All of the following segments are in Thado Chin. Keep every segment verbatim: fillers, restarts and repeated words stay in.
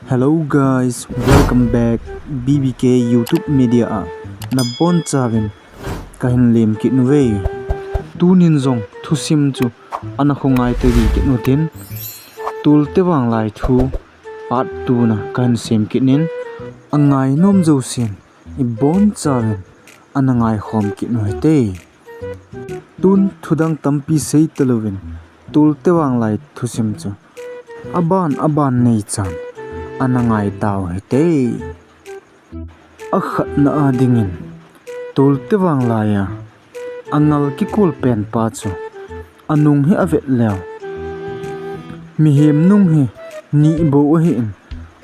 Hello guys, welcome back B B K YouTube media a. Nabonchauvin kahin lemkit uve. Tunin jong thusim chu ana khongai tading kit utin, Tulte Vanglai thu part two na kahin semkit in, angainom jousen ibonchauvin ana ngaikhom kit uhite. Tun thudang tampi seitalouvin, Tulte Vanglai thusim chu aban aban neichan ana ngaitau hite. Akhatna a dingin, Tulte Vanglai a angal kikol penpa chu anung hi avet leu, mihem nung hi ni bou ahin,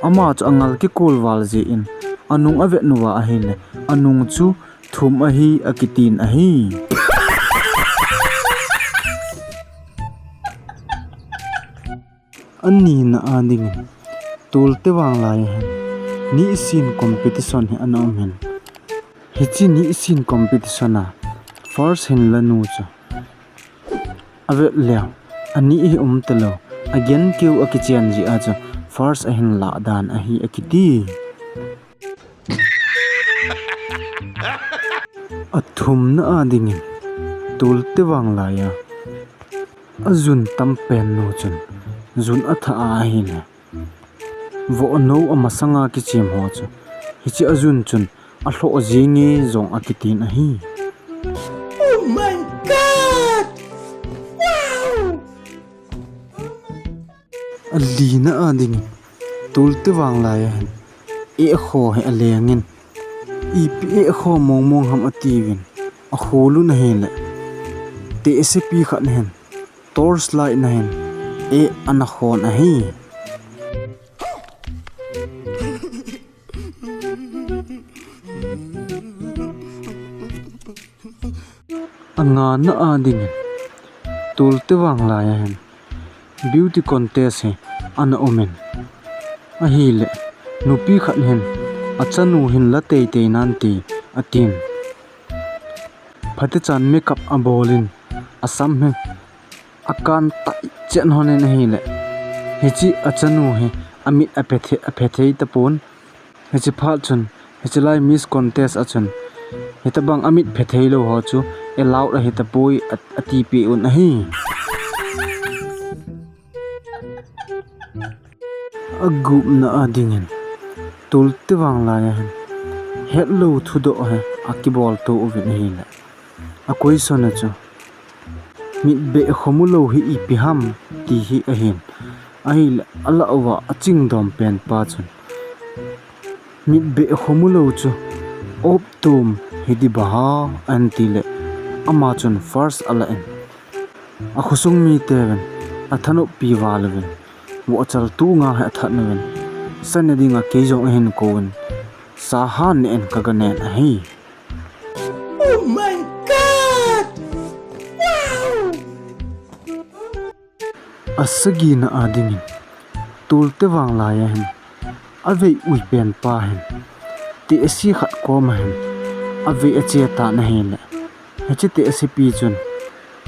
ama chu angal kikol val jeh in anung avet uva ahile, anung chu thum ahi akitin ahi. Anina a dingin, Tulte Vanglai a hin nihsin competition hi ana um in, hiche nihsin competition a first hin lanu chu avet leu, ani hi umtalou, agenkeu akichen jeh a chu first ahin lah dan ahi akiti. Athumna a dingin, Tulte Vanglai a ajun tampen nu chun jun athah a ahile, vohnou amasanga kichem ho chu hiche ajun chun alhoh jinge jong akitin ahi. Oh my God! Wow! Alina a dingin, Tulte Vanglai a hin ekho hi alengin, ipi ekho mongmong ham atiuvin, akholun ahile, tehsepi khat hin torch light na hin eh ana khon ahi. Angana a dingin, Tulte Vanglai a hin beauty contest hi ana umin, ahile, nupi khat hin achanu hin la teitei nante atin, phatechan makeup abolin, asam hi akan taichet lhonin ahile, hiche achanu hi amit aphe thei, aphe thei tapon. Hiche phat chun, hiche lai Miss Contest a chun, hitobang amit phe theilou ho chu allowed ahitapoi, a, atipeh un ahi. Agupna a dingin, Tulte Vanglai a hin hetlou thudoh hi akiboltou uvin ahile, a question a chu, mitbeh khomulou hi ipi ham, ti hi ahin, ahile alah uva achingdom penpa chun, mitbeh khomulou chu optom hi ding banga, ahin tile, ama chun first alah in, akhosung miteuvin athanoppi val uvin, vohchal tunga hi athat uvin, sa ne dinga kei jong ahin kouvin, sa haneh in kaganen ahi. Oh my God! Wow! Asagina a dingin, Tulte Vanglai a hin avei ui penpa hin tehse khat koma hin avei ache tan ahile, hiche tehsepi chun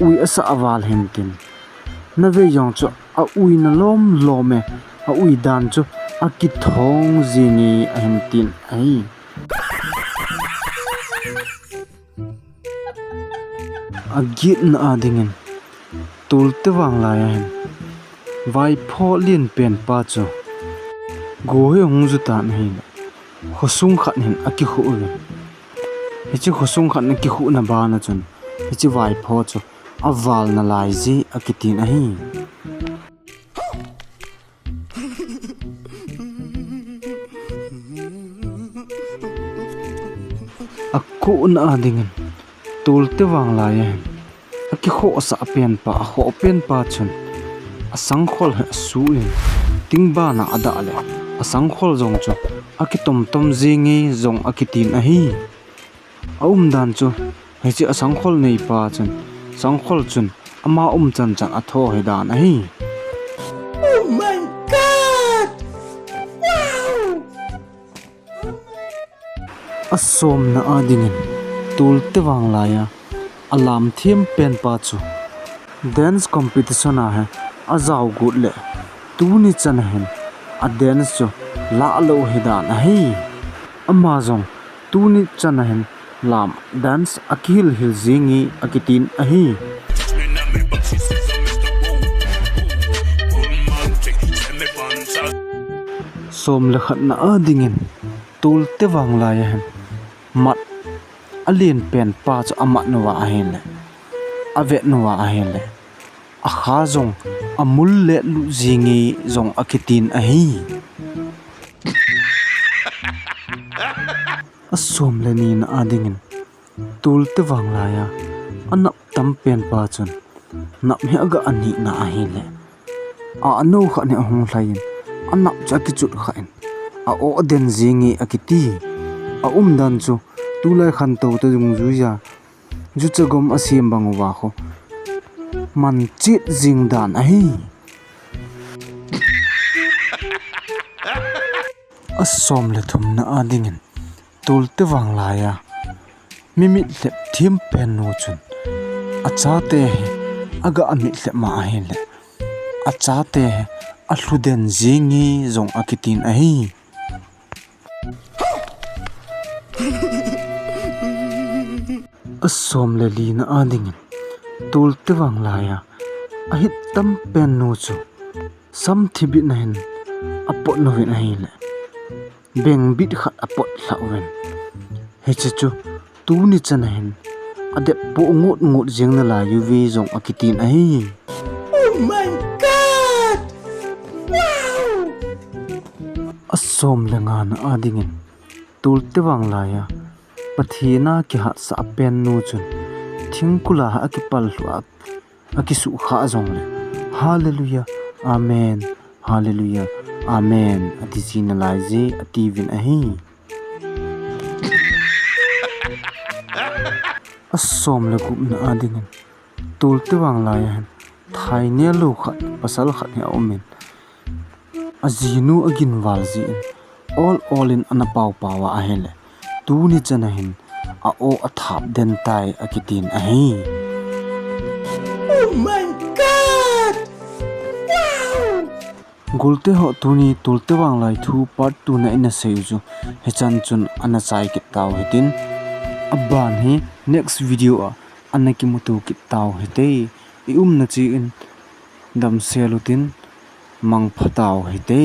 ui asah val hintin, navei jong chu auina lom lom e, aui dan chu akithong jinge ahin tin ahi. Agetna a dingin, Tulte Vanglai a hin vaipho lenpenpa chu go hi ahung ju tan ahile, khosung khat hin akikhuh uvin, hiche khosung khat in akikhuhna bana chun hiche vaipho chu aval nalai je akitin ahi. Akona dingin, Tulte Vanglai a hin akikhohsah penpa, akhoh penpa chun asangkhol hi asuh in, tingbana adah le asangkhol jong chu akitomtom jenge jong akitin ahi. Aumdan chu hiche asangkhol neipa chun, sangkhol chun ama um chanchan atho hidan ahi. Oh my God! Wow! Asomna a dingin, Tulte Vanglai a alamthem penpa chu dance competition a hi ajao got le tuni chan a hin a dance chu lah lou hidan ahi. Ama jong tuni chan ahin lam dance akihil hil jinge akitin ahi. Som le khatna a dingin, tolte vang lai ahin mat alen pen pa chu amat nauva ahile, avet nauva ahile, akha jong amul let lut jinge jong akitin ahi. Asom le nina a dingin, tolte vang laiya anap tam pen pa chun nap hi aga anina ahile, a anou khat hi ahung lhaiyin, anap chu akichut khan, a-oh den jinge akiti. Aumdan chu tulai khantou te dungjuiya jucha gom asem bang uva khu man chet jing dan ahi. Asom le thumna a dingin, tolte vang laiya mi mitlhep them pen nu chun achate hi aga amitlhep ma ahile, achate hi alhu den jinge jong akitin ahi. Asom le lina a dingin, tolte vang laiya ahit tam pen nu chu sam thibit na hin apot nauvin ahile, bengbit khat apot lhah uvin. Hiche chu tuni chan ahin adep poh ngot ngot jing nalai uve jong akitin ahi. Oh my God! Wow! Asom le ngana a dingin, tolte vang laiya Pathen a kihatsah pen nu chun thingkul a akipal lhuh a akisuhkhah jongle, Hallelujah, Amen, Hallelujah, Amen, ati ji nalai je atiuvin ahi. Asom le gupna a dingin, tolte vang laiya hin thainel lou khat, pasal khat hi aumin, ajinu aginval jeh in, ol ol in ana pao pao a ahile, tuni chan ahin a-oh athap den tai akitin ahi. Oh my God! Wow! Golte ho, tuni tolte vang lai thu part two na ina sei u chu hichan chun ana chai kit tau hitin, aban hi next video a ana kimuto kit tau hite. I umna cheh in damsel utin, mangpha tau hite.